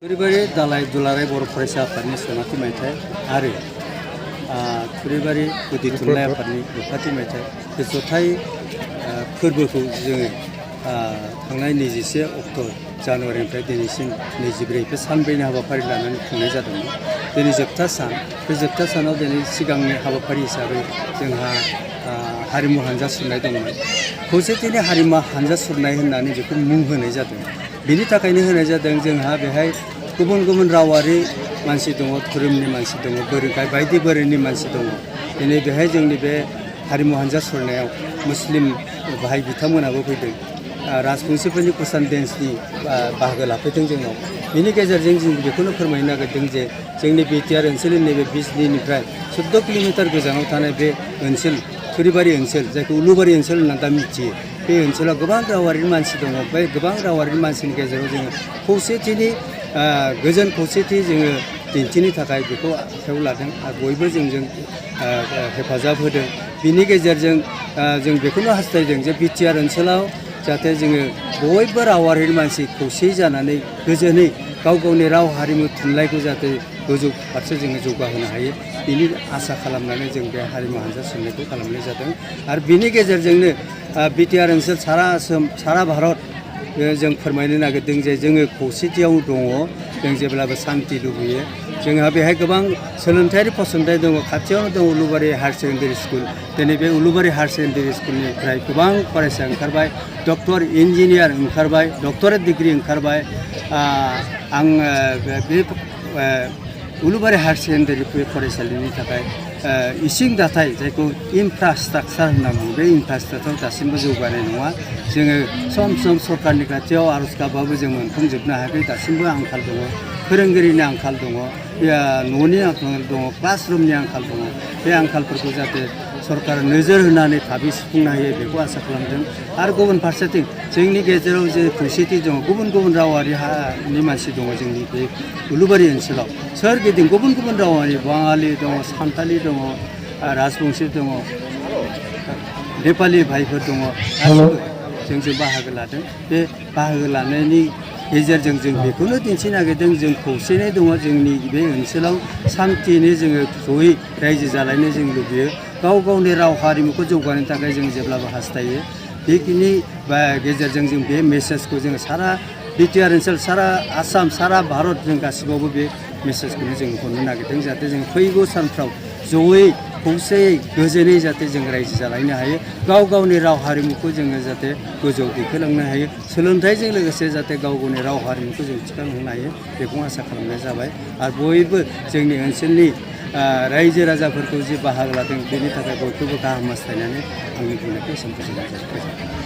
थुरिबारि दालाय दुलाराय बर' फरायसा आफादनि सनाथि मायथाइ आरो थुरिबारि गुदि थुनलाइ आफादनि रुपथि मायथाइ बे जथाय फोरबोखौ जोङो थांनाय 21 अक्ट' जानुवारिनिफ्राय दिनैसिम 24 बे सानब्रैनि हाबाफारि लानानै खुंनाय जादोंमोन। दिनै जोबथा सान, बे जोबथा सानाव दिनै सिगांनि हाबाफारि हिसाबै जोंहा हारिमु हानजा सुरनाय दंमोन। खौसेथिनि हारिमु हानजा सुरनाय होननानै बेखौ मुं होनाय जादों। बिनि थाखायनो होनाय जादों जोंहा बेहाय गुबुन गुबुन रावारि मानसि दङ, धोरोमनि मानसि दङ, बायदि बोराइनि मानसि दङ। दिनै बेहाय जोंनि बे हारिमु हानजा सुरनायाव मुस्लिम बाहाय बिथांमोनाबो फैदों। राजबंशिफोरनि कुसान डेन्सनि बाहागो लाफैदों जोंनाव। बेनि गेजेरजों जों बेखौनो फोरमायनो नागिरदों जे जोंनि बिटिआर ओनसोलनि नैबे बिजनीनिफ्राय 14 किल'मिटार गोजानाव थानाय बे ओनसोल थुरिबारि ओनसोल, जायखौ उलुबारि ओनसोल होनना दा मिथियो, बे ओनसोलाव गोबां रावारि मानसि दङ। बे गोबां रावारि मानसिनि गेजेराव जोङो खौसेथिनि गोजोन खौसेथि जोङो दिन्थिनो थाखाय बेखौ आखायाव लादों आरो बयबो जोंजों हेफाजाब होदों। बिनि गेजेरजों जों बेखौनो हास्थायदों जे बिटिआर ओनसोलाव जाहाथे जोङो बयबो रावारि मानसि खौसे जानानै गोजोनै गाव गावनि राव हारिमु थुनलाइखौ जाहाथे गोजौ फारसे जोङो जौगाहोनो हायो, बिनि आसा खालामनानै जों बे हारिमु हानजा सुरनायखौ खालामनाय जादों। आरो बिनि गेजेरजोंनो बिटिआर ओनसोल सारा आसाम सारा भारत जों फोरमायनो नागिरदों जे जोङो खौसेथियाव दङ, जों जेब्लाबो सान्थि लुबैयो। जोंहा बेहाय गोबां सोलोंथायारि फसंथान दङ। खाथियावनो दं उलुबारि हायार सेकेन्डारि स्कुल। दिनै बे उलुबारि हायार सेकेन्डारि स्कुलनिफ्राय गोबां फरायसा ओंखारबाय, डक्टर, इन्जिनियार ओंखारबाय, डक्टरेट डिग्रि ओंखारबाय। आं बे उलुबारि हायार सेकेन्डारि फरायसालिनि थाखाय इसिं दाथाय, जायखौ इनफ्रास्ट्राक्चार होनना बुङो, बे इनफ्रास्ट्राक्चार दासिमबो जौगानाय नङा। जोङो सम सम सरकारनि खाथियाव आर'ज गाबबाबो जों मोनफुंजोबनो हायाखै। दासिमबो आंखाल दङ, फोरोंगिरिनि आंखाल दङ, न'नि आंखाल दङ, क्लासरुमनि आंखाल दङ। बे आंखालफोरखौ जाहाथे सरकारा नोजोर होनानै थाबै सुफुंनो हायो, बेखौ आसा खालामदों। आरो गुबुन फारसेथिं जोंनि गेजेराव जे खौसेथि दङ, गुबुन गुबुन रावारिनि मानसि दङ जोंनि बे उलुबारि ओनसोलाव। सोरगिदिं गुबुन गुबुन रावारि, बाङालि दङ, सान्थालि दङ, राजबंशी दङ, नेपालि भाइफोर दङ, गासिबो जोंजों बाहागो लादों। बे बाहागो लानायनि गेजेरजों जों बेखौनो दिन्थिनो नागिरदों, जों खौसेयै दङ। जोंनि बे ओनसोलाव सान्थियैनो जोङो जयै रायजो जालायनो जों लुबैयो। गाव गावनि राव हारिमुखौ जौगानो थाखाय जों जेब्लाबो हास्थायो। बेखिनि गेजेरजों जों बे मेसेजखौ जोङो सारा बिटिआर ओनसोल, सारा आसाम, सारा भारत जों गासिबावबो बे मेसेजखौनो जों हरनो नागिरदों। जाहाथे जों फैगौ सानफ्राव जयै खौसेयै गोजोनै जाहाथे जों रायजो जालायनो हायो, गाव गावनि राव हारिमुखौ जोङो जाहाथे गोजौआव दैखोलांनो हायो, सोलोंथाइजों लोगोसे जाहाथे गाव गावनि राव हारिमुखौ जों थिखांहोनो हायो, बेखौ आसा खालामनाय जाबाय। आरो बयबो जोंनि ओनसोलनि रायजो राजाफोरखौ जि बाहागो लादों, बेनि थाखाय बयखौबो गाहाम हास्थायनानै आंनि बुंनायखौ एसेयावनो फोजोबनाय जाबाय।